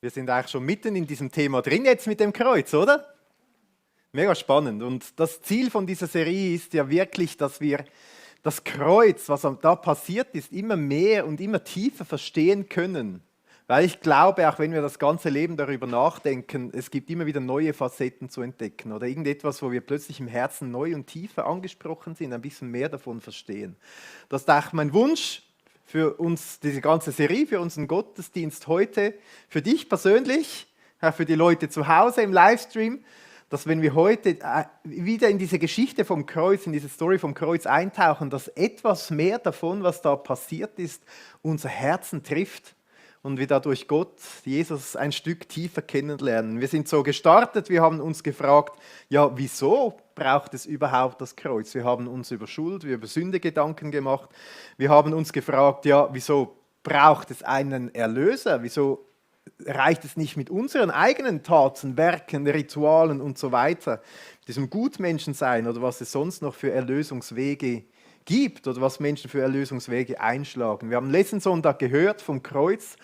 Wir sind eigentlich schon mitten in diesem Thema drin jetzt mit dem Kreuz, oder? Mega spannend. Und das Ziel von dieser Serie ist ja wirklich, dass wir das Kreuz, was da passiert ist, immer mehr und immer tiefer verstehen können. Weil ich glaube, auch wenn wir das ganze Leben darüber nachdenken, es gibt immer wieder neue Facetten zu entdecken oder irgendetwas, wo wir plötzlich im Herzen neu und tiefer angesprochen sind, ein bisschen mehr davon verstehen. Das ist auch mein Wunsch für uns, diese ganze Serie, für unseren Gottesdienst heute, für dich persönlich, für die Leute zu Hause im Livestream, dass wenn wir heute wieder in diese Geschichte vom Kreuz, in diese Story vom Kreuz eintauchen, dass etwas mehr davon, was da passiert ist, unser Herzen trifft und wir dadurch Gott, Jesus, ein Stück tiefer kennenlernen. Wir sind so gestartet, wir haben uns gefragt, ja, wieso braucht es überhaupt das Kreuz? Wir haben uns über Schuld, über Sünde Gedanken gemacht. Wir haben uns gefragt, ja, wieso braucht es einen Erlöser? Wieso reicht es nicht mit unseren eigenen Taten, Werken, Ritualen und so weiter, diesem Gutmenschensein oder was es sonst noch für Erlösungswege gibt oder was Menschen für Erlösungswege einschlagen. Wir haben letzten Sonntag gehört vom Kreuz,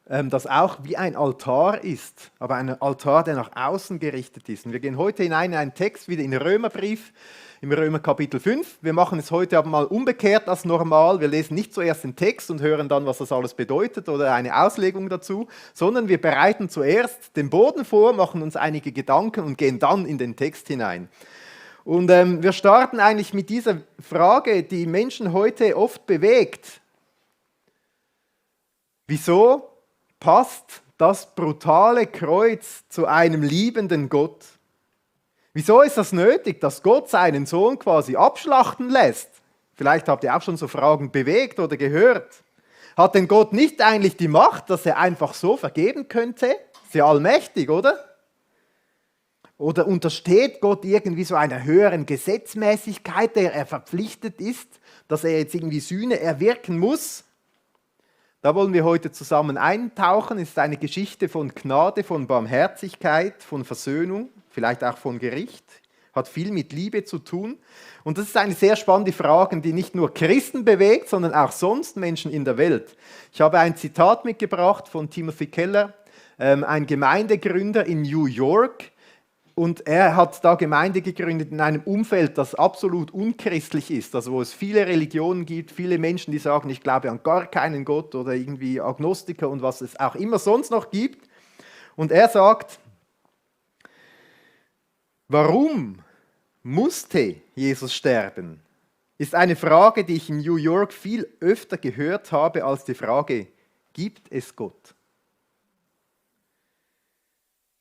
das auch wie ein Altar ist, aber ein Altar, der nach außen gerichtet ist. Und wir gehen heute hinein in einen Text, wieder in den Römerbrief, im Römer Kapitel 5. Wir machen es heute aber mal umgekehrt als normal. Wir lesen nicht zuerst den Text und hören dann, was das alles bedeutet oder eine Auslegung dazu, sondern wir bereiten zuerst den Boden vor, machen uns einige Gedanken und gehen dann in den Text hinein. Und wir starten eigentlich mit dieser Frage, die Menschen heute oft bewegt. Wieso passt das brutale Kreuz zu einem liebenden Gott? Wieso ist das nötig, dass Gott seinen Sohn quasi abschlachten lässt? Vielleicht habt ihr auch schon so Fragen bewegt oder gehört. Hat denn Gott nicht eigentlich die Macht, dass er einfach so vergeben könnte? Ist ja allmächtig, oder? Oder untersteht Gott irgendwie so einer höheren Gesetzmäßigkeit, der er verpflichtet ist, dass er jetzt irgendwie Sühne erwirken muss? Da wollen wir heute zusammen eintauchen. Es ist eine Geschichte von Gnade, von Barmherzigkeit, von Versöhnung, vielleicht auch von Gericht. Hat viel mit Liebe zu tun. Und das ist eine sehr spannende Frage, die nicht nur Christen bewegt, sondern auch sonst Menschen in der Welt. Ich habe ein Zitat mitgebracht von Timothy Keller, ein Gemeindegründer in New York. Und er hat da Gemeinde gegründet in einem Umfeld, das absolut unchristlich ist, also wo es viele Religionen gibt, viele Menschen, die sagen, ich glaube an gar keinen Gott oder irgendwie Agnostiker und was es auch immer sonst noch gibt. Und er sagt, warum musste Jesus sterben? Ist eine Frage, die ich in New York viel öfter gehört habe als die Frage, gibt es Gott?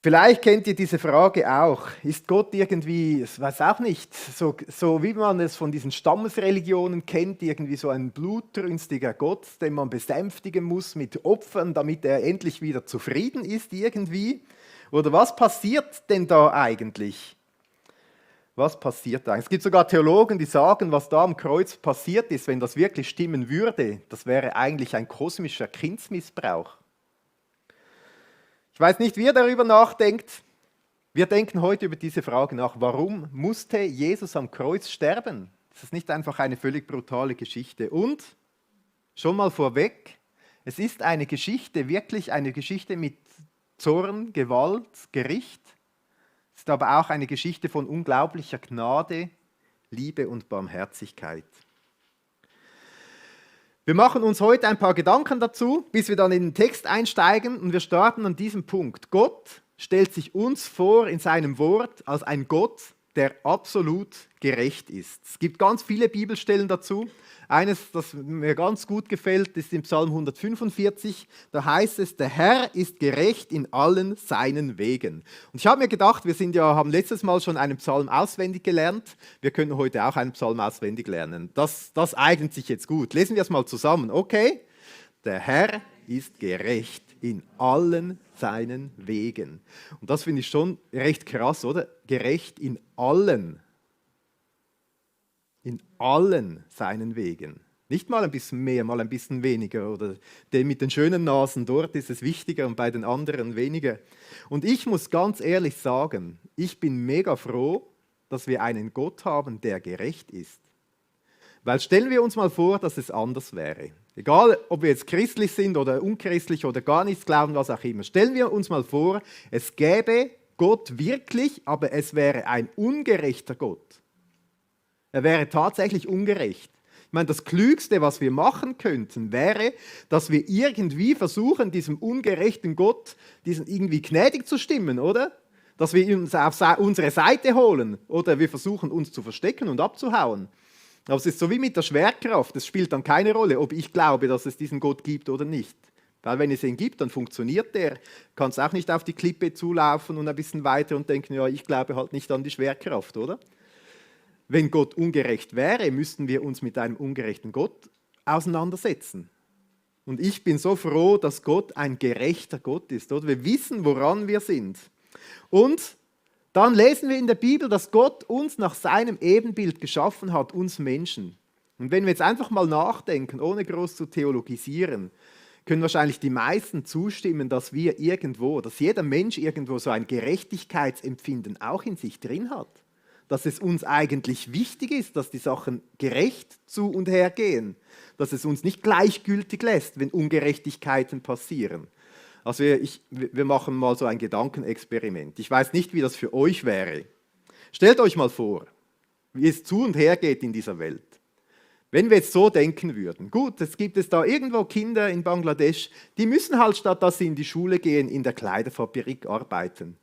Vielleicht kennt ihr diese Frage auch. Ist Gott irgendwie, ich weiß auch nicht, so wie man es von diesen Stammesreligionen kennt, irgendwie so ein blutrünstiger Gott, den man besänftigen muss mit Opfern, damit er endlich wieder zufrieden ist irgendwie? Oder was passiert denn da eigentlich? Was passiert da? Es gibt sogar Theologen, die sagen, was da am Kreuz passiert ist, wenn das wirklich stimmen würde, das wäre eigentlich ein kosmischer Kindsmissbrauch. Ich weiß nicht, wie ihr darüber nachdenkt. Wir denken heute über diese Frage nach. Warum musste Jesus am Kreuz sterben? Das ist nicht einfach eine völlig brutale Geschichte. Und, schon mal vorweg, es ist eine Geschichte, wirklich eine Geschichte mit Zorn, Gewalt, Gericht. Es ist aber auch eine Geschichte von unglaublicher Gnade, Liebe und Barmherzigkeit. Wir machen uns heute ein paar Gedanken dazu, bis wir dann in den Text einsteigen und wir starten an diesem Punkt. Gott stellt sich uns vor in seinem Wort als ein Gott, der absolut gerecht ist. Es gibt ganz viele Bibelstellen dazu. Eines, das mir ganz gut gefällt, ist im Psalm 145. Da heißt es, der Herr ist gerecht in allen seinen Wegen. Und ich habe mir gedacht, haben letztes Mal schon einen Psalm auswendig gelernt. Wir können heute auch einen Psalm auswendig lernen. Das eignet sich jetzt gut. Lesen wir es mal zusammen. Okay? Der Herr ist gerecht in allen seinen Wegen. Und das finde ich schon recht krass, oder? Gerecht in allen seinen Wegen. Nicht mal ein bisschen mehr, mal ein bisschen weniger. Oder den mit den schönen Nasen, dort ist es wichtiger und bei den anderen weniger. Und ich muss ganz ehrlich sagen, ich bin mega froh, dass wir einen Gott haben, der gerecht ist. Weil stellen wir uns mal vor, dass es anders wäre. Egal, ob wir jetzt christlich sind oder unchristlich oder gar nichts glauben, was auch immer. Stellen wir uns mal vor, es gäbe Gott wirklich, aber es wäre ein ungerechter Gott. Er wäre tatsächlich ungerecht. Ich meine, das Klügste, was wir machen könnten, wäre, dass wir irgendwie versuchen, diesem ungerechten Gott diesen irgendwie gnädig zu stimmen, oder? Dass wir uns auf unsere Seite holen oder wir versuchen, uns zu verstecken und abzuhauen. Aber es ist so wie mit der Schwerkraft. Es spielt dann keine Rolle, ob ich glaube, dass es diesen Gott gibt oder nicht. Weil wenn es ihn gibt, dann funktioniert der. Du kannst auch nicht auf die Klippe zulaufen und ein bisschen weiter und denken, ja, ich glaube halt nicht an die Schwerkraft, oder? Wenn Gott ungerecht wäre, müssten wir uns mit einem ungerechten Gott auseinandersetzen. Und ich bin so froh, dass Gott ein gerechter Gott ist, oder? Wir wissen, woran wir sind. Und dann lesen wir in der Bibel, dass Gott uns nach seinem Ebenbild geschaffen hat, uns Menschen. Und wenn wir jetzt einfach mal nachdenken, ohne groß zu theologisieren, können wahrscheinlich die meisten zustimmen, dass dass jeder Mensch irgendwo so ein Gerechtigkeitsempfinden auch in sich drin hat. Dass es uns eigentlich wichtig ist, dass die Sachen gerecht zu und her gehen. Dass es uns nicht gleichgültig lässt, wenn Ungerechtigkeiten passieren. Also wir machen mal so ein Gedankenexperiment. Ich weiß nicht, wie das für euch wäre. Stellt euch mal vor, wie es zu und her geht in dieser Welt. Wenn wir jetzt so denken würden, gut, es gibt es da irgendwo Kinder in Bangladesch, die müssen halt, statt dass sie in die Schule gehen, in der Kleiderfabrik arbeiten.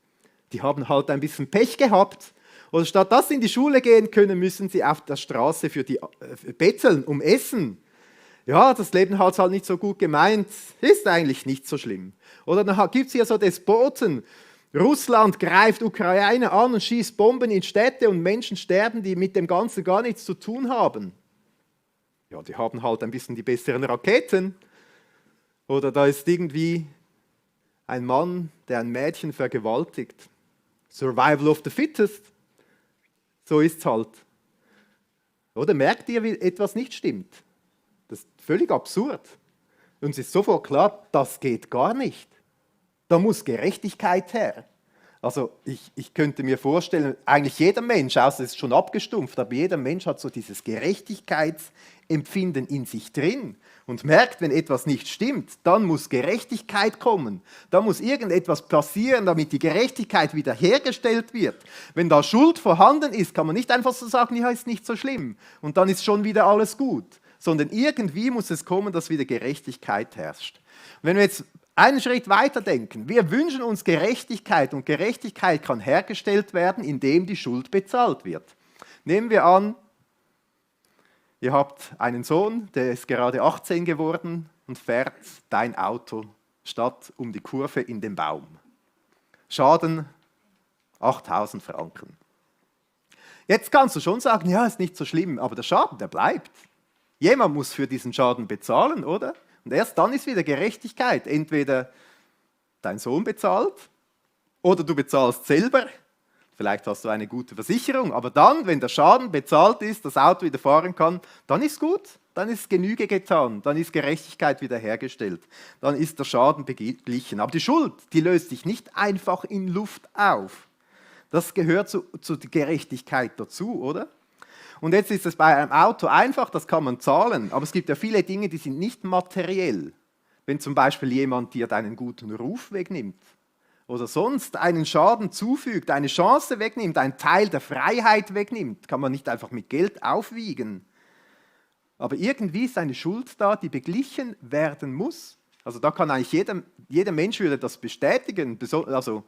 Die haben halt ein bisschen Pech gehabt. Oder statt dass sie in die Schule gehen können, müssen sie auf der Straße für die betteln um Essen. Ja, das Leben hat es halt nicht so gut gemeint, ist eigentlich nicht so schlimm. Oder dann gibt es hier so Despoten. Russland greift Ukraine an und schießt Bomben in Städte und Menschen sterben, die mit dem Ganzen gar nichts zu tun haben. Ja, die haben halt ein bisschen die besseren Raketen. Oder da ist irgendwie ein Mann, der ein Mädchen vergewaltigt. Survival of the fittest. So ist es halt. Oder merkt ihr, wie etwas nicht stimmt? Das ist völlig absurd. Uns ist sofort klar, das geht gar nicht. Da muss Gerechtigkeit her. Also ich könnte mir vorstellen, eigentlich jeder Mensch, außer es ist schon abgestumpft, aber jeder Mensch hat so dieses Gerechtigkeitsempfinden in sich drin und merkt, wenn etwas nicht stimmt, dann muss Gerechtigkeit kommen. Da muss irgendetwas passieren, damit die Gerechtigkeit wiederhergestellt wird. Wenn da Schuld vorhanden ist, kann man nicht einfach so sagen, ja, ist nicht so schlimm und dann ist schon wieder alles gut. Sondern irgendwie muss es kommen, dass wieder Gerechtigkeit herrscht. Und wenn wir jetzt einen Schritt weiter denken, wir wünschen uns Gerechtigkeit und Gerechtigkeit kann hergestellt werden, indem die Schuld bezahlt wird. Nehmen wir an, ihr habt einen Sohn, der ist gerade 18 geworden und fährt dein Auto statt um die Kurve in den Baum. Schaden 8.000 Franken. Jetzt kannst du schon sagen, ja, ist nicht so schlimm, aber der Schaden, der bleibt. Jemand muss für diesen Schaden bezahlen, oder? Und erst dann ist wieder Gerechtigkeit. Entweder dein Sohn bezahlt oder du bezahlst selber. Vielleicht hast du eine gute Versicherung. Aber dann, wenn der Schaden bezahlt ist, das Auto wieder fahren kann, dann ist gut. Dann ist Genüge getan. Dann ist Gerechtigkeit wiederhergestellt. Dann ist der Schaden beglichen. Aber die Schuld, die löst sich nicht einfach in Luft auf. Das gehört zur Gerechtigkeit dazu, oder? Und jetzt ist es bei einem Auto einfach, das kann man zahlen, aber es gibt ja viele Dinge, die sind nicht materiell. Wenn zum Beispiel jemand dir deinen guten Ruf wegnimmt oder sonst einen Schaden zufügt, eine Chance wegnimmt, einen Teil der Freiheit wegnimmt, kann man nicht einfach mit Geld aufwiegen. Aber irgendwie ist eine Schuld da, die beglichen werden muss. Also da kann eigentlich jeder Mensch würde das bestätigen, also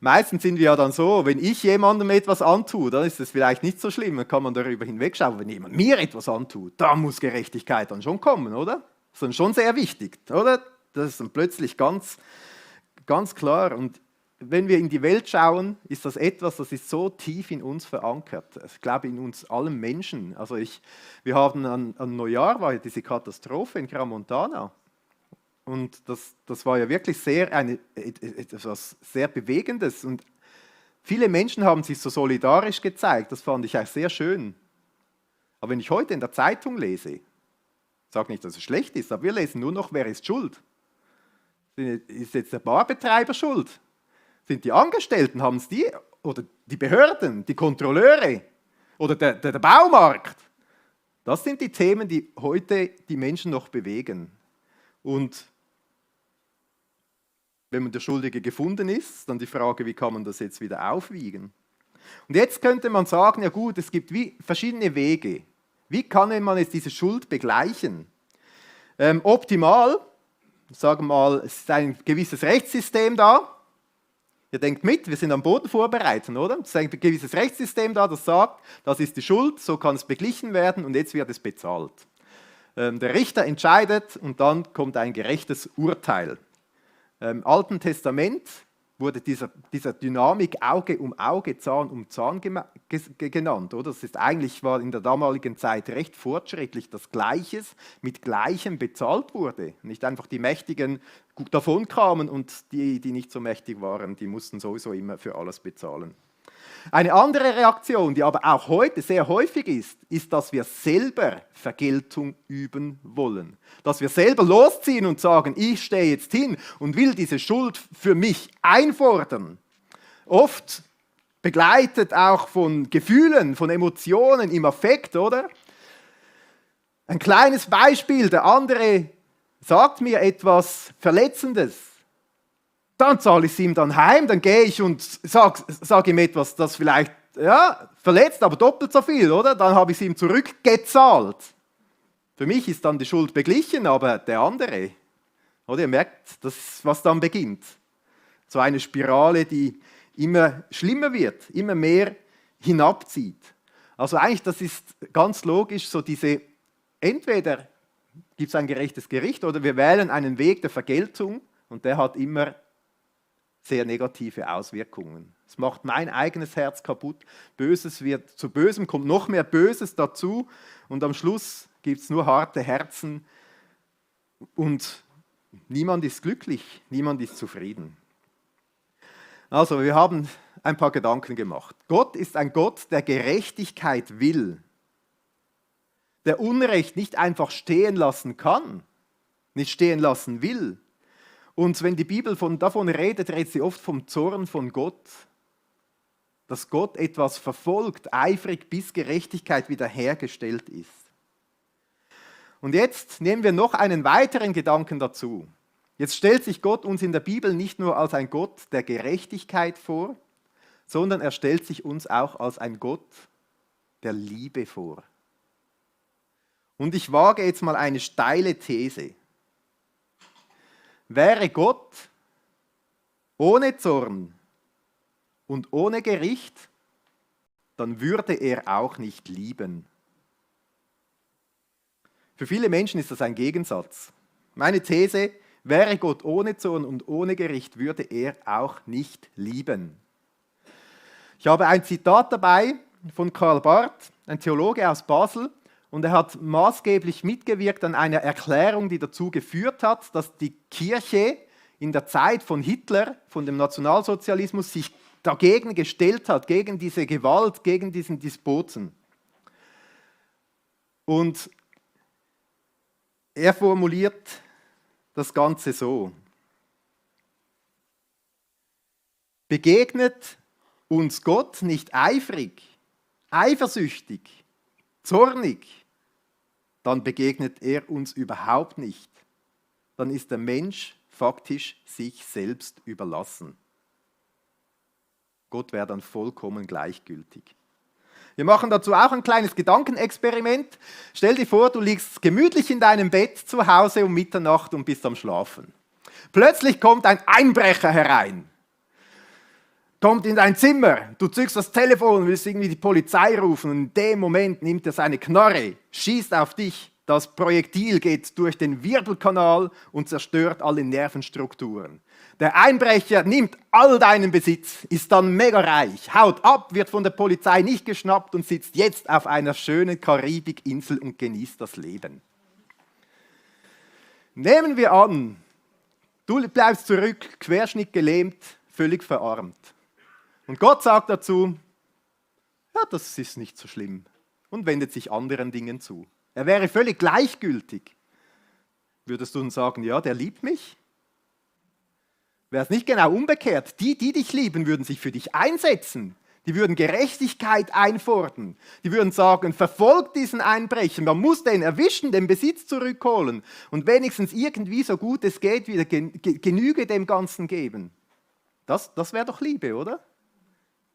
meistens sind wir ja dann so, wenn ich jemandem etwas antue, dann ist es vielleicht nicht so schlimm, dann kann man darüber hinwegschauen. Wenn jemand mir etwas antut, da muss Gerechtigkeit dann schon kommen, oder? Das ist dann schon sehr wichtig, oder? Das ist dann plötzlich ganz klar. Und wenn wir in die Welt schauen, ist das etwas, das ist so tief in uns verankert. Ich glaube, in uns allen Menschen. Also wir haben an Neujahr war ja diese Katastrophe in Crans-Montana. Und das war ja wirklich etwas sehr Bewegendes. Und viele Menschen haben sich so solidarisch gezeigt. Das fand ich auch sehr schön. Aber wenn ich heute in der Zeitung lese, ich sage nicht, dass es schlecht ist, aber wir lesen nur noch, wer ist schuld. Ist jetzt der Barbetreiber schuld? Sind die Angestellten, haben es die? Oder die Behörden, die Kontrolleure? Oder der Baumarkt? Das sind die Themen, die heute die Menschen noch bewegen. Und wenn man der Schuldige gefunden ist, dann die Frage, wie kann man das jetzt wieder aufwiegen? Und jetzt könnte man sagen, ja gut, es gibt verschiedene Wege. Wie kann man jetzt diese Schuld begleichen? Optimal, sagen wir mal, es ist ein gewisses Rechtssystem da. Ihr denkt mit, wir sind am Boden vorbereiten, oder? Es ist ein gewisses Rechtssystem da, das sagt, das ist die Schuld, so kann es beglichen werden und jetzt wird es bezahlt. Der Richter entscheidet und dann kommt ein gerechtes Urteil. Im Alten Testament wurde dieser Dynamik Auge um Auge, Zahn um Zahn genannt. Oder? Das ist eigentlich, war in der damaligen Zeit recht fortschrittlich, dass Gleiches mit Gleichem bezahlt wurde. Nicht einfach die Mächtigen gut davonkamen und die nicht so mächtig waren, die mussten sowieso immer für alles bezahlen. Eine andere Reaktion, die aber auch heute sehr häufig ist, dass wir selber Vergeltung üben wollen. Dass wir selber losziehen und sagen, ich stehe jetzt hin und will diese Schuld für mich einfordern. Oft begleitet auch von Gefühlen, von Emotionen im Affekt, oder? Ein kleines Beispiel, der andere sagt mir etwas Verletzendes. Dann zahle ich es ihm dann heim, dann gehe ich und sag ihm etwas, das vielleicht verletzt, aber doppelt so viel, oder? Dann habe ich es ihm zurückgezahlt. Für mich ist dann die Schuld beglichen, aber der andere, oder? Ihr merkt, das, was dann beginnt. So eine Spirale, die immer schlimmer wird, immer mehr hinabzieht. Also eigentlich, das ist ganz logisch, so diese, entweder gibt es ein gerechtes Gericht oder wir wählen einen Weg der Vergeltung und der hat immer sehr negative Auswirkungen. Es macht mein eigenes Herz kaputt. Böses wird zu Bösem, kommt noch mehr Böses dazu und am Schluss gibt es nur harte Herzen und niemand ist glücklich, niemand ist zufrieden. Also, wir haben ein paar Gedanken gemacht. Gott ist ein Gott, der Gerechtigkeit will, der Unrecht nicht einfach stehen lassen kann, nicht stehen lassen will. Und wenn die Bibel davon redet, redet sie oft vom Zorn von Gott, dass Gott etwas verfolgt, eifrig, bis Gerechtigkeit wiederhergestellt ist. Und jetzt nehmen wir noch einen weiteren Gedanken dazu. Jetzt stellt sich Gott uns in der Bibel nicht nur als ein Gott der Gerechtigkeit vor, sondern er stellt sich uns auch als ein Gott der Liebe vor. Und ich wage jetzt mal eine steile These. Wäre Gott ohne Zorn und ohne Gericht, dann würde er auch nicht lieben. Für viele Menschen ist das ein Gegensatz. Meine These, wäre Gott ohne Zorn und ohne Gericht, würde er auch nicht lieben. Ich habe ein Zitat dabei von Karl Barth, ein Theologe aus Basel, und er hat maßgeblich mitgewirkt an einer Erklärung, die dazu geführt hat, dass die Kirche in der Zeit von Hitler, von dem Nationalsozialismus, sich dagegen gestellt hat, gegen diese Gewalt, gegen diesen Despoten. Und er formuliert das Ganze so: Begegnet uns Gott nicht eifrig, eifersüchtig, zornig, dann begegnet er uns überhaupt nicht. Dann ist der Mensch faktisch sich selbst überlassen. Gott wäre dann vollkommen gleichgültig. Wir machen dazu auch ein kleines Gedankenexperiment. Stell dir vor, du liegst gemütlich in deinem Bett zu Hause um Mitternacht und bist am Schlafen. Plötzlich kommt ein Einbrecher herein. Kommt in dein Zimmer, du zückst das Telefon, willst irgendwie die Polizei rufen und in dem Moment nimmt er seine Knarre, schießt auf dich, das Projektil geht durch den Wirbelkanal und zerstört alle Nervenstrukturen. Der Einbrecher nimmt all deinen Besitz, ist dann mega reich, haut ab, wird von der Polizei nicht geschnappt und sitzt jetzt auf einer schönen Karibikinsel und genießt das Leben. Nehmen wir an, du bleibst zurück, querschnittgelähmt, völlig verarmt. Und Gott sagt dazu, ja, das ist nicht so schlimm und wendet sich anderen Dingen zu. Er wäre völlig gleichgültig. Würdest du dann sagen, ja, der liebt mich? Wäre es nicht genau umgekehrt? Die dich lieben, würden sich für dich einsetzen. Die würden Gerechtigkeit einfordern. Die würden sagen, verfolgt diesen Einbrecher, man muss den erwischen, den Besitz zurückholen und wenigstens irgendwie so gut es geht wieder Genüge dem Ganzen geben. Das wäre doch Liebe, oder?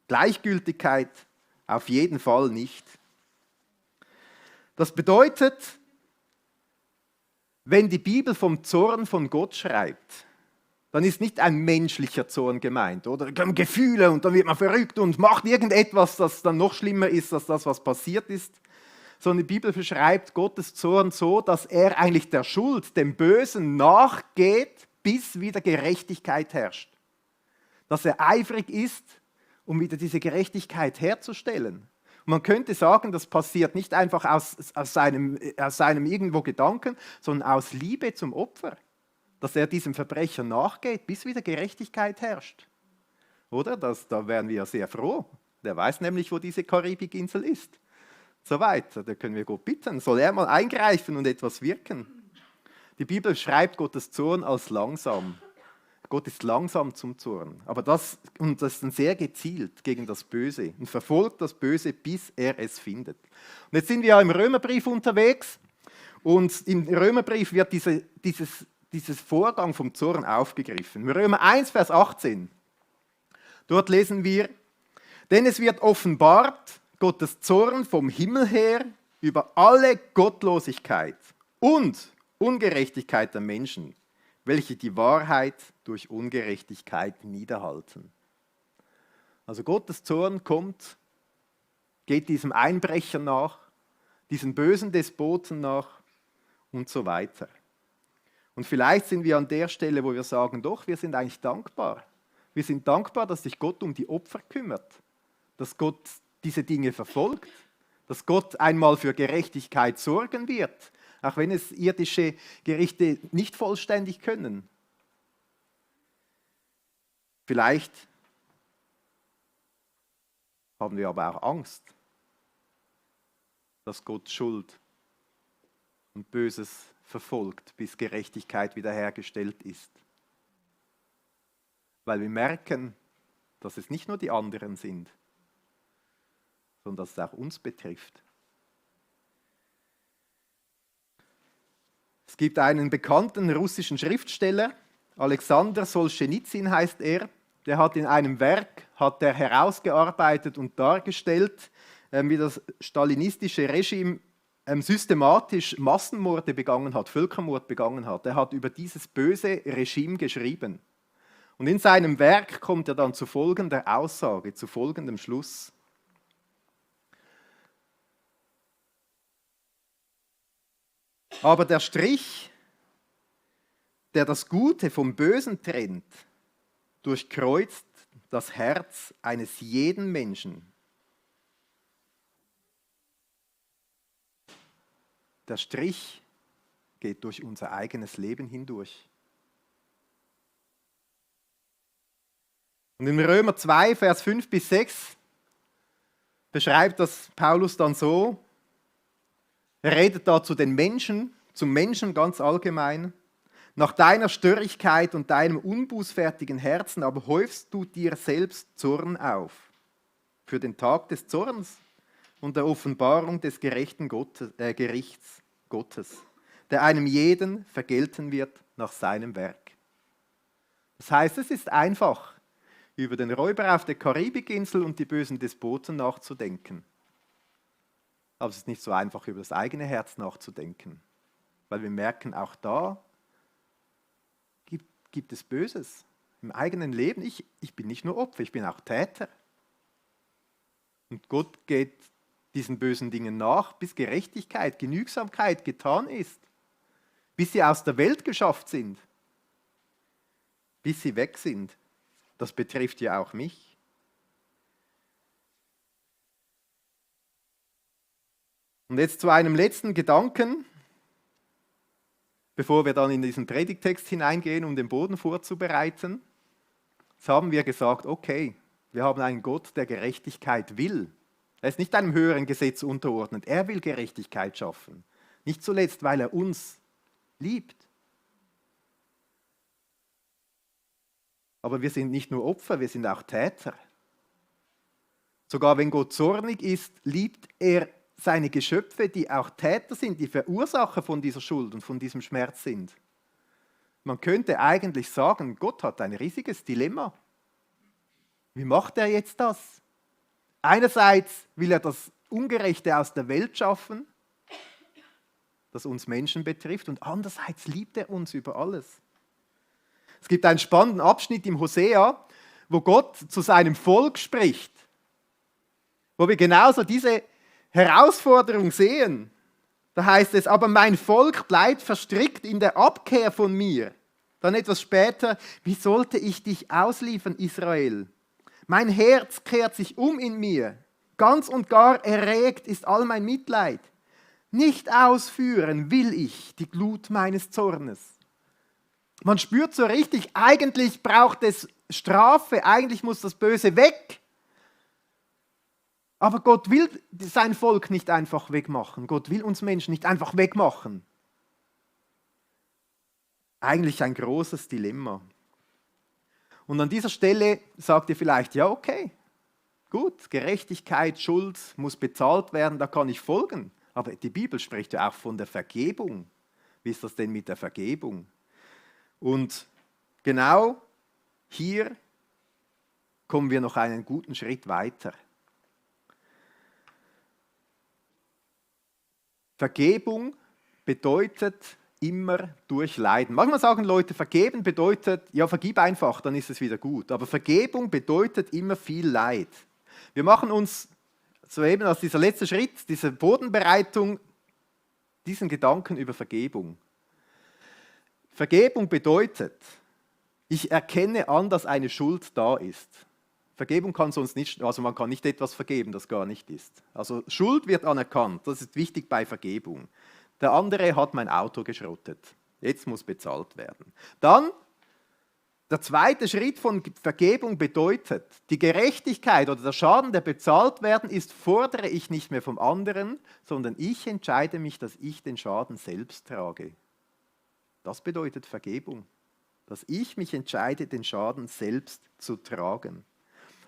Gleichgültigkeit auf jeden Fall nicht. Das bedeutet, wenn die Bibel vom Zorn von Gott schreibt, dann ist nicht ein menschlicher Zorn gemeint, oder? Gefühle und dann wird man verrückt und macht irgendetwas, das dann noch schlimmer ist als das, was passiert ist. Sondern die Bibel beschreibt Gottes Zorn so, dass er eigentlich der Schuld, dem Bösen nachgeht, bis wieder Gerechtigkeit herrscht. Dass er eifrig ist, um wieder diese Gerechtigkeit herzustellen. Und man könnte sagen, das passiert nicht einfach aus seinem irgendwo Gedanken, sondern aus Liebe zum Opfer. Dass er diesem Verbrecher nachgeht, bis wieder Gerechtigkeit herrscht. Oder? Da wären wir ja sehr froh. Der weiß nämlich, wo diese Karibikinsel ist. So weiter. Da können wir Gott bitten. Soll er mal eingreifen und etwas wirken? Die Bibel schreibt Gottes Zorn als langsam. Gott ist langsam zum Zorn. Aber das ist dann sehr gezielt gegen das Böse und verfolgt das Böse, bis er es findet. Und jetzt sind wir ja im Römerbrief unterwegs und im Römerbrief wird dieses Vorgang vom Zorn aufgegriffen. Römer 1, Vers 18. Dort lesen wir, denn es wird offenbart Gottes Zorn vom Himmel her über alle Gottlosigkeit und Ungerechtigkeit der Menschen, welche die Wahrheit durch Ungerechtigkeit niederhalten. Also Gottes Zorn kommt, geht diesem Einbrecher nach, diesen bösen Despoten nach und so weiter. Und vielleicht sind wir an der Stelle, wo wir sagen, doch, wir sind eigentlich dankbar. Wir sind dankbar, dass sich Gott um die Opfer kümmert, dass Gott diese Dinge verfolgt, dass Gott einmal für Gerechtigkeit sorgen wird, auch wenn es irdische Gerichte nicht vollständig können. Vielleicht haben wir aber auch Angst, dass Gott Schuld und Böses verfolgt, bis Gerechtigkeit wiederhergestellt ist. Weil wir merken, dass es nicht nur die anderen sind, sondern dass es auch uns betrifft. Es gibt einen bekannten russischen Schriftsteller, Alexander Solschenizyn heißt er, der hat in einem Werk herausgearbeitet und dargestellt, wie das stalinistische Regime systematisch Massenmorde begangen hat, Völkermord begangen hat. Er hat über dieses böse Regime geschrieben. Und in seinem Werk kommt er dann zu folgender Aussage, zu folgendem Schluss. Aber der Strich, der das Gute vom Bösen trennt, durchkreuzt das Herz eines jeden Menschen. Der Strich geht durch unser eigenes Leben hindurch. Und in Römer 2, Vers 5 bis 6 beschreibt das Paulus dann so, er redet da zu den Menschen, zum Menschen ganz allgemein, nach deiner Störrigkeit und deinem unbußfertigen Herzen aber häufst du dir selbst Zorn auf, für den Tag des Zorns und der Offenbarung des gerechten Gerichts Gottes, der einem jeden vergelten wird nach seinem Werk. Das heißt, es ist einfach, über den Räuber auf der Karibikinsel und die bösen Despoten nachzudenken. Aber es ist nicht so einfach, über das eigene Herz nachzudenken, weil wir merken, auch da gibt es Böses im eigenen Leben. Ich bin nicht nur Opfer, ich bin auch Täter. Und Gott geht diesen bösen Dingen nach, bis Gerechtigkeit, Genügsamkeit getan ist, bis sie aus der Welt geschafft sind, bis sie weg sind. Das betrifft ja auch mich. Und jetzt zu einem letzten Gedanken, bevor wir dann in diesen Predigtext hineingehen, um den Boden vorzubereiten. Jetzt haben wir gesagt, okay, wir haben einen Gott, der Gerechtigkeit will. Er ist nicht einem höheren Gesetz unterordnet. Er will Gerechtigkeit schaffen. Nicht zuletzt, weil er uns liebt. Aber wir sind nicht nur Opfer, wir sind auch Täter. Sogar wenn Gott zornig ist, liebt er seine Geschöpfe, die auch Täter sind, die Verursacher von dieser Schuld und von diesem Schmerz sind. Man könnte eigentlich sagen, Gott hat ein riesiges Dilemma. Wie macht er jetzt das? Einerseits will er das Ungerechte aus der Welt schaffen, das uns Menschen betrifft, und andererseits liebt er uns über alles. Es gibt einen spannenden Abschnitt im Hosea, wo Gott zu seinem Volk spricht, wo wir genauso diese Herausforderung sehen. Da heißt es, aber mein Volk bleibt verstrickt in der Abkehr von mir. Dann etwas später, wie sollte ich dich ausliefern, Israel? Mein Herz kehrt sich um in mir. Ganz und gar erregt ist all mein Mitleid. Nicht ausführen will ich die Glut meines Zornes. Man spürt so richtig, eigentlich braucht es Strafe, eigentlich muss das Böse weg. Aber Gott will sein Volk nicht einfach wegmachen. Gott will uns Menschen nicht einfach wegmachen. Eigentlich ein großes Dilemma. Und an dieser Stelle sagt ihr vielleicht, ja okay, gut, Gerechtigkeit, Schuld muss bezahlt werden, da kann ich folgen. Aber die Bibel spricht ja auch von der Vergebung. Wie ist das denn mit der Vergebung? Und genau hier kommen wir noch einen guten Schritt weiter. Vergebung bedeutet immer durchleiden. Manchmal sagen Leute, vergeben bedeutet, ja, vergib einfach, dann ist es wieder gut. Aber Vergebung bedeutet immer viel Leid. Wir machen uns soeben als dieser letzte Schritt, diese Bodenbereitung, diesen Gedanken über Vergebung. Vergebung bedeutet, ich erkenne an, dass eine Schuld da ist. Vergebung kann sonst nicht, also man kann nicht etwas vergeben, das gar nicht ist. Also Schuld wird anerkannt, das ist wichtig bei Vergebung. Der andere hat mein Auto geschrottet, jetzt muss bezahlt werden. Dann, der zweite Schritt von Vergebung bedeutet, die Gerechtigkeit oder der Schaden, der bezahlt werden ist, fordere ich nicht mehr vom anderen, sondern ich entscheide mich, dass ich den Schaden selbst trage. Das bedeutet Vergebung, dass ich mich entscheide, den Schaden selbst zu tragen.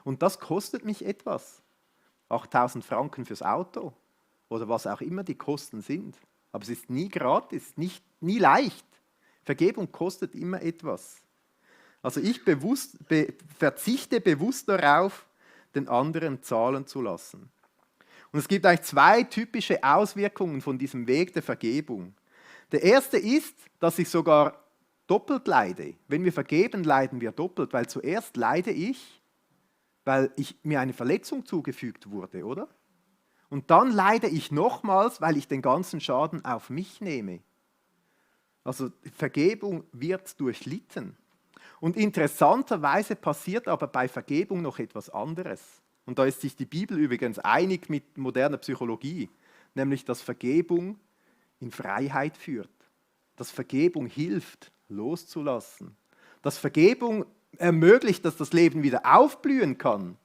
Und das kostet mich etwas. 8.000 Franken fürs Auto oder was auch immer die Kosten sind. Aber es ist nie gratis, nie leicht. Vergebung kostet immer etwas. Also ich verzichte bewusst darauf, den anderen zahlen zu lassen. Und es gibt eigentlich zwei typische Auswirkungen von diesem Weg der Vergebung. Der erste ist, dass ich sogar doppelt leide. Wenn wir vergeben, leiden wir doppelt, weil zuerst leide ich, weil mir eine Verletzung zugefügt wurde, oder? Und dann leide ich nochmals, weil ich den ganzen Schaden auf mich nehme. Also Vergebung wird durchlitten. Und interessanterweise passiert aber bei Vergebung noch etwas anderes. Und da ist sich die Bibel übrigens einig mit moderner Psychologie, nämlich dass Vergebung in Freiheit führt. Dass Vergebung hilft, loszulassen. Dass Vergebung ermöglicht, dass das Leben wieder aufblühen kann.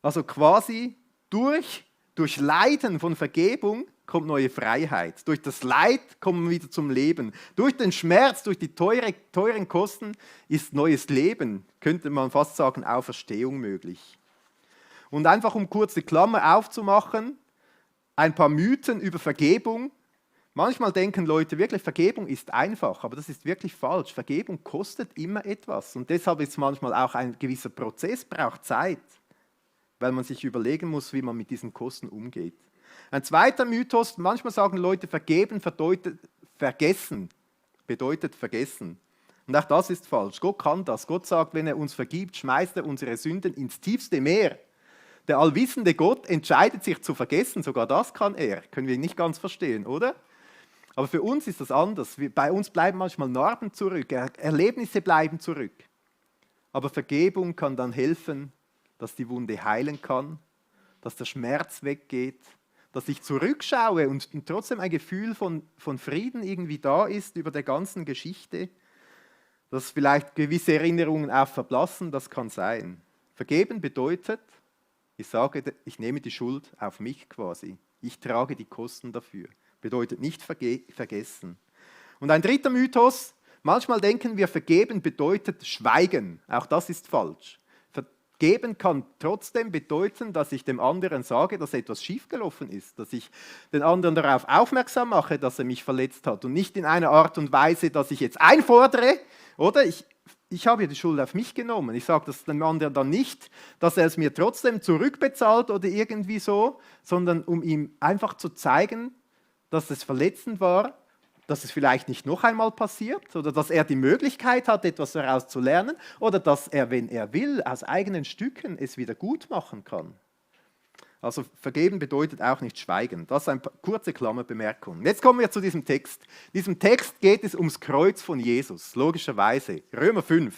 Also quasi durch Leiden von Vergebung kommt neue Freiheit. Durch das Leid kommen wir wieder zum Leben. Durch den Schmerz, durch die teuren Kosten ist neues Leben, könnte man fast sagen, Auferstehung möglich. Und einfach um kurz die Klammer aufzumachen, ein paar Mythen über Vergebung. Manchmal denken Leute wirklich, Vergebung ist einfach, aber das ist wirklich falsch. Vergebung kostet immer etwas und deshalb ist manchmal auch ein gewisser Prozess, braucht Zeit, weil man sich überlegen muss, wie man mit diesen Kosten umgeht. Ein zweiter Mythos, manchmal sagen Leute, vergeben bedeutet vergessen. Und auch das ist falsch. Gott kann das. Gott sagt, wenn er uns vergibt, schmeißt er unsere Sünden ins tiefste Meer. Der allwissende Gott entscheidet sich zu vergessen, sogar das kann er. Können wir nicht ganz verstehen, oder? Aber für uns ist das anders. Bei uns bleiben manchmal Narben zurück, Erlebnisse bleiben zurück. Aber Vergebung kann dann helfen, dass die Wunde heilen kann, dass der Schmerz weggeht, dass ich zurückschaue und trotzdem ein Gefühl von Frieden irgendwie da ist über der ganzen Geschichte, dass vielleicht gewisse Erinnerungen auch verblassen, das kann sein. Vergeben bedeutet, ich sage, ich nehme die Schuld auf mich quasi. Ich trage die Kosten dafür. Bedeutet nicht vergessen. Und ein dritter Mythos, manchmal denken wir, vergeben bedeutet schweigen. Auch das ist falsch. Geben kann trotzdem bedeuten, dass ich dem anderen sage, dass etwas schiefgelaufen ist, dass ich den anderen darauf aufmerksam mache, dass er mich verletzt hat und nicht in einer Art und Weise, dass ich jetzt einfordere, oder? Ich habe ja die Schuld auf mich genommen. Ich sage das dem anderen dann nicht, dass er es mir trotzdem zurückbezahlt oder irgendwie so, sondern um ihm einfach zu zeigen, dass es verletzend war, dass es vielleicht nicht noch einmal passiert oder dass er die Möglichkeit hat, etwas daraus zu lernen oder dass er, wenn er will, aus eigenen Stücken es wieder gut machen kann. Also vergeben bedeutet auch nicht schweigen. Das ist eine kurze Klammerbemerkung. Jetzt kommen wir zu diesem Text. In diesem Text geht es ums Kreuz von Jesus, logischerweise. Römer 5.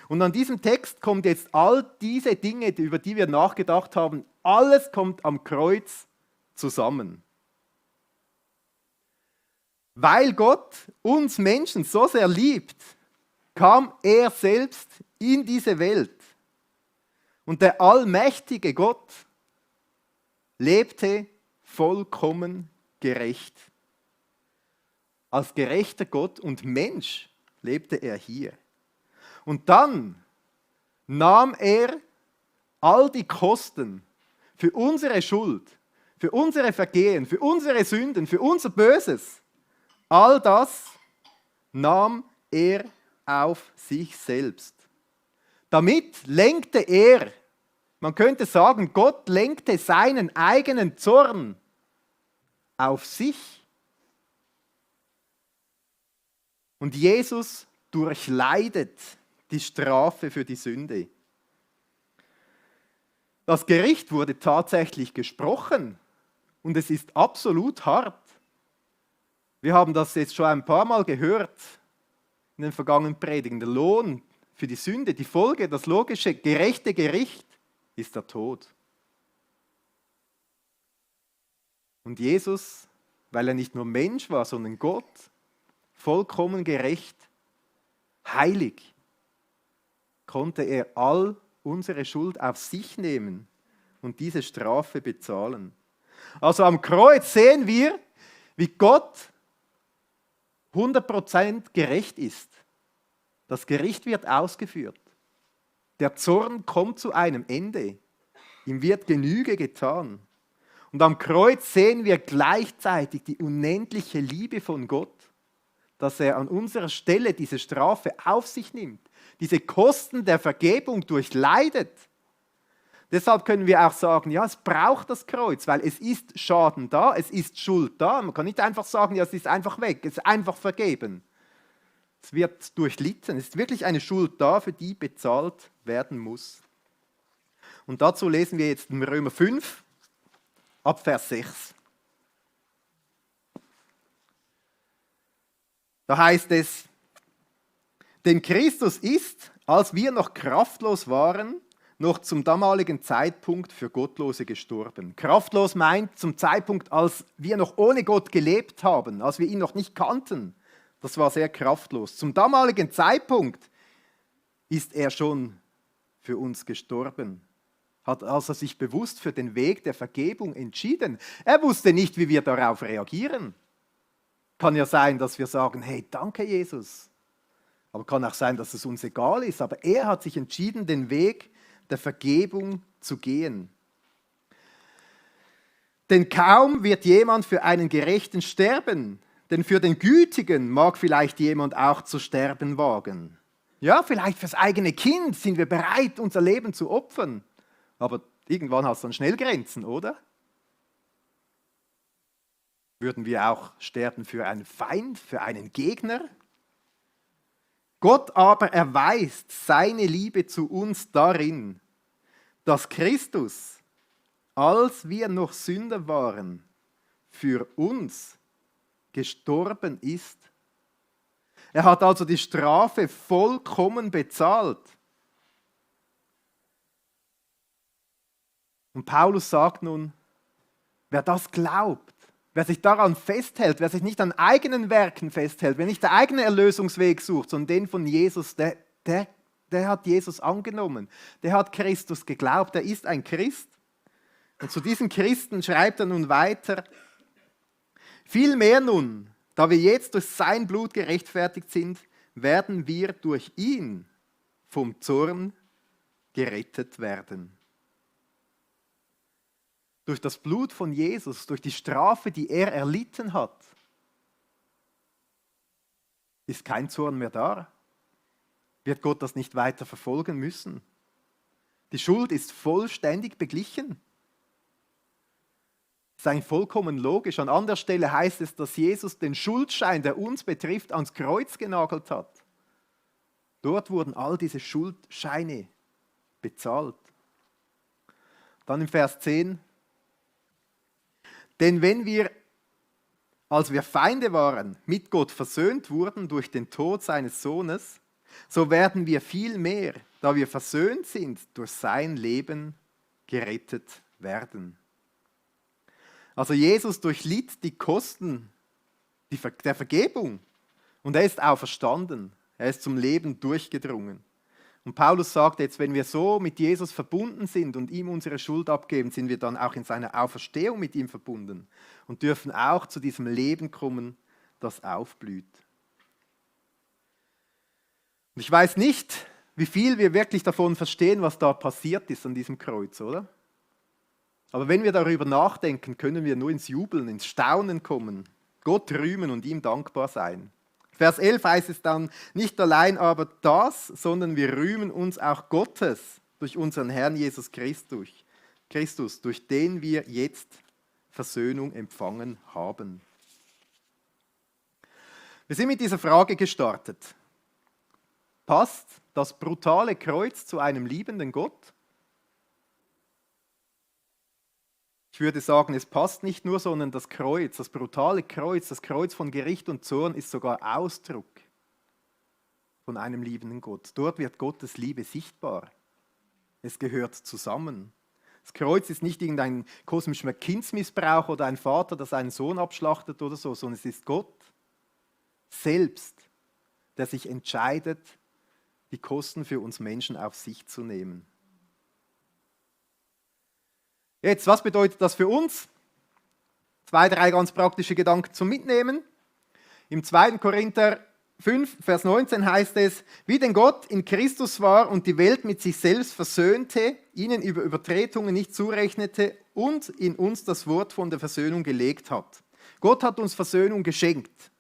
Und an diesem Text kommt jetzt all diese Dinge, über die wir nachgedacht haben, alles kommt am Kreuz zusammen. Weil Gott uns Menschen so sehr liebt, kam er selbst in diese Welt. Und der allmächtige Gott lebte vollkommen gerecht. Als gerechter Gott und Mensch lebte er hier. Und dann nahm er all die Kosten für unsere Schuld, für unsere Vergehen, für unsere Sünden, für unser Böses. All das nahm er auf sich selbst. Damit lenkte er, man könnte sagen, Gott lenkte seinen eigenen Zorn auf sich. Und Jesus durchleidet die Strafe für die Sünde. Das Gericht wurde tatsächlich gesprochen und es ist absolut hart. Wir haben das jetzt schon ein paar Mal gehört in den vergangenen Predigen. Der Lohn für die Sünde, die Folge, das logische, gerechte Gericht ist der Tod. Und Jesus, weil er nicht nur Mensch war, sondern Gott, vollkommen gerecht, heilig, konnte er all unsere Schuld auf sich nehmen und diese Strafe bezahlen. Also am Kreuz sehen wir, wie Gott 100% gerecht ist. Das Gericht wird ausgeführt. Der Zorn kommt zu einem Ende. Ihm wird Genüge getan. Und am Kreuz sehen wir gleichzeitig die unendliche Liebe von Gott, dass er an unserer Stelle diese Strafe auf sich nimmt, diese Kosten der Vergebung durchleidet. Deshalb können wir auch sagen, ja, es braucht das Kreuz, weil es ist Schaden da, es ist Schuld da. Man kann nicht einfach sagen, ja, es ist einfach weg, es ist einfach vergeben. Es wird durchlitten, es ist wirklich eine Schuld da, für die bezahlt werden muss. Und dazu lesen wir jetzt in Römer 5, ab Vers 6. Da heißt es, denn Christus ist, als wir noch kraftlos waren, noch zum damaligen Zeitpunkt für Gottlose gestorben. Kraftlos meint zum Zeitpunkt, als wir noch ohne Gott gelebt haben, als wir ihn noch nicht kannten. Das war sehr kraftlos. Zum damaligen Zeitpunkt ist er schon für uns gestorben. Hat also sich bewusst für den Weg der Vergebung entschieden. Er wusste nicht, wie wir darauf reagieren. Kann ja sein, dass wir sagen, hey, danke Jesus. Aber kann auch sein, dass es uns egal ist. Aber er hat sich entschieden, den Weg der Vergebung zu gehen. Denn kaum wird jemand für einen Gerechten sterben, denn für den Gütigen mag vielleicht jemand auch zu sterben wagen. Ja, vielleicht fürs eigene Kind sind wir bereit, unser Leben zu opfern. Aber irgendwann hat es dann schnell Grenzen, oder? Würden wir auch sterben für einen Feind, für einen Gegner? Gott aber erweist seine Liebe zu uns darin, dass Christus, als wir noch Sünder waren, für uns gestorben ist. Er hat also die Strafe vollkommen bezahlt. Und Paulus sagt nun, wer das glaubt, wer sich daran festhält, wer sich nicht an eigenen Werken festhält, wer nicht den eigenen Erlösungsweg sucht, sondern den von Jesus, der hat Jesus angenommen. Der hat Christus geglaubt, der ist ein Christ. Und zu diesen Christen schreibt er nun weiter, vielmehr nun, da wir jetzt durch sein Blut gerechtfertigt sind, werden wir durch ihn vom Zorn gerettet werden. Durch das Blut von Jesus, durch die Strafe, die er erlitten hat, ist kein Zorn mehr da. Wird Gott das nicht weiter verfolgen müssen? Die Schuld ist vollständig beglichen. Das ist eigentlich vollkommen logisch. An anderer Stelle heißt es, dass Jesus den Schuldschein, der uns betrifft, ans Kreuz genagelt hat. Dort wurden all diese Schuldscheine bezahlt. Dann im Vers 10. Denn wenn wir, als wir Feinde waren, mit Gott versöhnt wurden durch den Tod seines Sohnes, so werden wir viel mehr, da wir versöhnt sind, durch sein Leben gerettet werden. Also Jesus durchlitt die Kosten der Vergebung und er ist auferstanden. Er ist zum Leben durchgedrungen. Und Paulus sagt jetzt, wenn wir so mit Jesus verbunden sind und ihm unsere Schuld abgeben, sind wir dann auch in seiner Auferstehung mit ihm verbunden und dürfen auch zu diesem Leben kommen, das aufblüht. Und ich weiß nicht, wie viel wir wirklich davon verstehen, was da passiert ist an diesem Kreuz, oder? Aber wenn wir darüber nachdenken, können wir nur ins Jubeln, ins Staunen kommen, Gott rühmen und ihm dankbar sein. Vers 11 heißt es dann, nicht allein aber das, sondern wir rühmen uns auch Gottes durch unseren Herrn Jesus Christus, durch den wir jetzt Versöhnung empfangen haben. Wir sind mit dieser Frage gestartet. Passt das brutale Kreuz zu einem liebenden Gott? Ich würde sagen, es passt nicht nur, sondern das Kreuz, das brutale Kreuz, das Kreuz von Gericht und Zorn ist sogar Ausdruck von einem liebenden Gott. Dort wird Gottes Liebe sichtbar. Es gehört zusammen. Das Kreuz ist nicht irgendein kosmischer Kindsmissbrauch oder ein Vater, der seinen Sohn abschlachtet oder so, sondern es ist Gott selbst, der sich entscheidet, die Kosten für uns Menschen auf sich zu nehmen. Jetzt, was bedeutet das für uns? 2, 3 ganz praktische Gedanken zum Mitnehmen. Im 2. Korinther 5, Vers 19 heißt es, wie denn Gott in Christus war und die Welt mit sich selbst versöhnte, ihnen über Übertretungen nicht zurechnete und in uns das Wort von der Versöhnung gelegt hat. Gott hat uns Versöhnung geschenkt.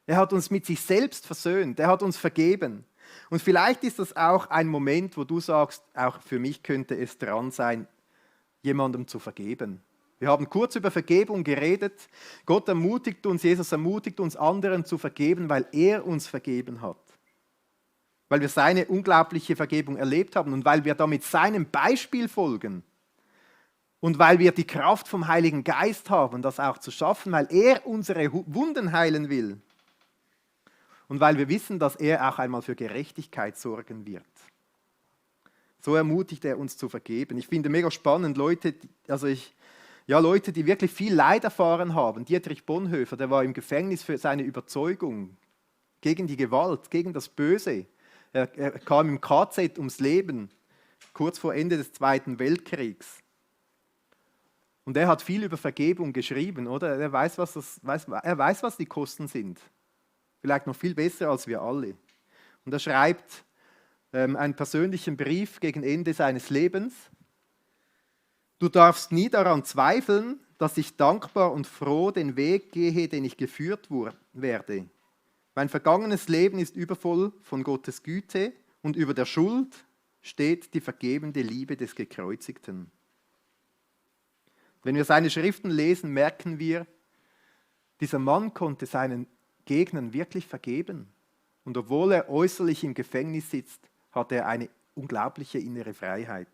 Er hat uns mit sich selbst versöhnt. Er hat uns vergeben. Und vielleicht ist das auch ein Moment, wo du sagst, auch für mich könnte es dran sein, jemandem zu vergeben. Wir haben kurz über Vergebung geredet. Gott ermutigt uns, Jesus ermutigt uns, anderen zu vergeben, weil er uns vergeben hat. Weil wir seine unglaubliche Vergebung erlebt haben und weil wir damit seinem Beispiel folgen. Und weil wir die Kraft vom Heiligen Geist haben, das auch zu schaffen, weil er unsere Wunden heilen will. Und weil wir wissen, dass er auch einmal für Gerechtigkeit sorgen wird. So ermutigt er uns zu vergeben. Ich finde mega spannend, Leute, die wirklich viel Leid erfahren haben. Dietrich Bonhoeffer, der war im Gefängnis für seine Überzeugung gegen die Gewalt, gegen das Böse. Er kam im KZ ums Leben, kurz vor Ende des Zweiten Weltkriegs. Und er hat viel über Vergebung geschrieben, oder? Er weiß, was die Kosten sind. Vielleicht noch viel besser als wir alle. Und er schreibt einen persönlichen Brief gegen Ende seines Lebens. Du darfst nie daran zweifeln, dass ich dankbar und froh den Weg gehe, den ich geführt werde. Mein vergangenes Leben ist übervoll von Gottes Güte und über der Schuld steht die vergebende Liebe des Gekreuzigten. Wenn wir seine Schriften lesen, merken wir, dieser Mann konnte seinen Gegnern wirklich vergeben. Und obwohl er äußerlich im Gefängnis sitzt, hat er eine unglaubliche innere Freiheit.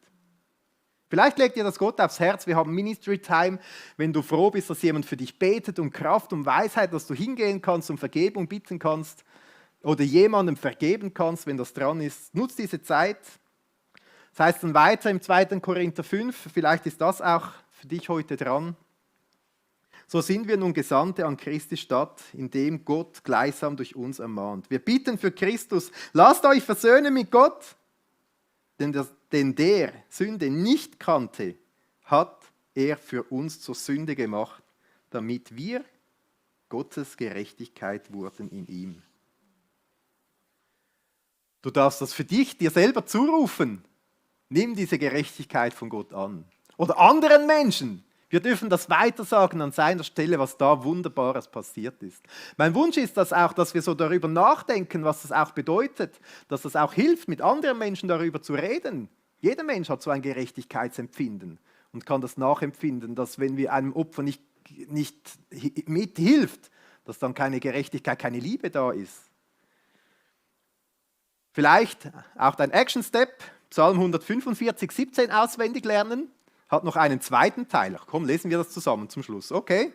Vielleicht legt dir das Gott aufs Herz, wir haben Ministry Time, wenn du froh bist, dass jemand für dich betet und Kraft und Weisheit, dass du hingehen kannst und Vergebung bitten kannst oder jemandem vergeben kannst, wenn das dran ist. Nutz diese Zeit. Das heißt dann weiter im 2. Korinther 5, vielleicht ist das auch für dich heute dran. So sind wir nun Gesandte an Christi Stadt, indem Gott gleichsam durch uns ermahnt. Wir bitten für Christus, lasst euch versöhnen mit Gott, denn der Sünde nicht kannte, hat er für uns zur Sünde gemacht, damit wir Gottes Gerechtigkeit wurden in ihm. Du darfst das für dich dir selber zurufen. Nimm diese Gerechtigkeit von Gott an. Oder anderen Menschen. Wir dürfen das weitersagen an seiner Stelle, was da Wunderbares passiert ist. Mein Wunsch ist das auch, dass wir so darüber nachdenken, was das auch bedeutet, dass das auch hilft, mit anderen Menschen darüber zu reden. Jeder Mensch hat so ein Gerechtigkeitsempfinden und kann das nachempfinden, dass wenn wir einem Opfer nicht mithilft, dass dann keine Gerechtigkeit, keine Liebe da ist. Vielleicht auch dein Action-Step, Psalm 145, 17 auswendig lernen. Hat noch einen zweiten Teil. Ach komm, lesen wir das zusammen zum Schluss. Okay.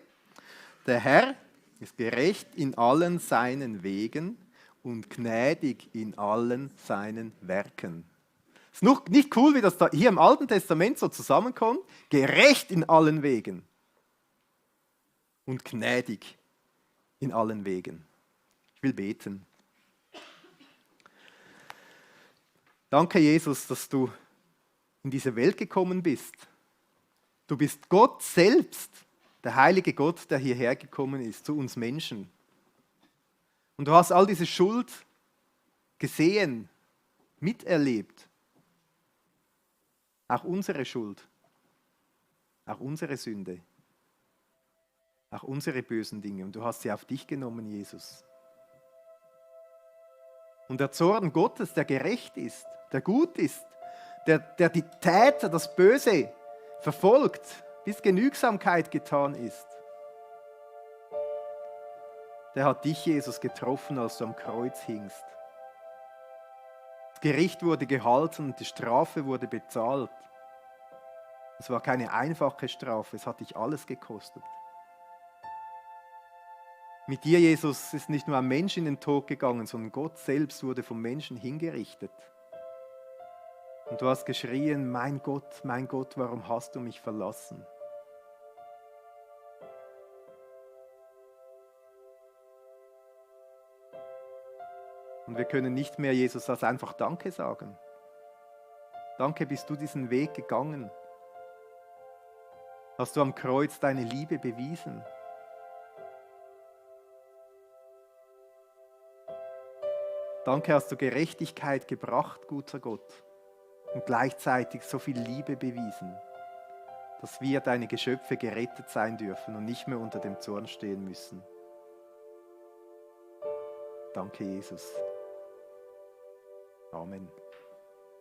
Der Herr ist gerecht in allen seinen Wegen und gnädig in allen seinen Werken. Ist nicht cool, wie das da hier im Alten Testament so zusammenkommt. Gerecht in allen Wegen und gnädig in allen Wegen. Ich will beten. Danke, Jesus, dass du in diese Welt gekommen bist. Du bist Gott selbst, der heilige Gott, der hierher gekommen ist, zu uns Menschen. Und du hast all diese Schuld gesehen, miterlebt. Auch unsere Schuld, auch unsere Sünde, auch unsere bösen Dinge. Und du hast sie auf dich genommen, Jesus. Und der Zorn Gottes, der gerecht ist, der gut ist, der die Täter, das Böse verfolgt, bis Genügsamkeit getan ist, der hat dich, Jesus, getroffen, als du am Kreuz hingst. Das Gericht wurde gehalten und die Strafe wurde bezahlt. Es war keine einfache Strafe, es hat dich alles gekostet. Mit dir, Jesus, ist nicht nur ein Mensch in den Tod gegangen, sondern Gott selbst wurde vom Menschen hingerichtet. Und du hast geschrien, mein Gott, warum hast du mich verlassen? Und wir können nicht mehr, Jesus, als einfach Danke sagen. Danke, bist du diesen Weg gegangen. Hast du am Kreuz deine Liebe bewiesen. Danke, hast du Gerechtigkeit gebracht, guter Gott. Und gleichzeitig so viel Liebe bewiesen, dass wir, deine Geschöpfe, gerettet sein dürfen und nicht mehr unter dem Zorn stehen müssen. Danke, Jesus. Amen.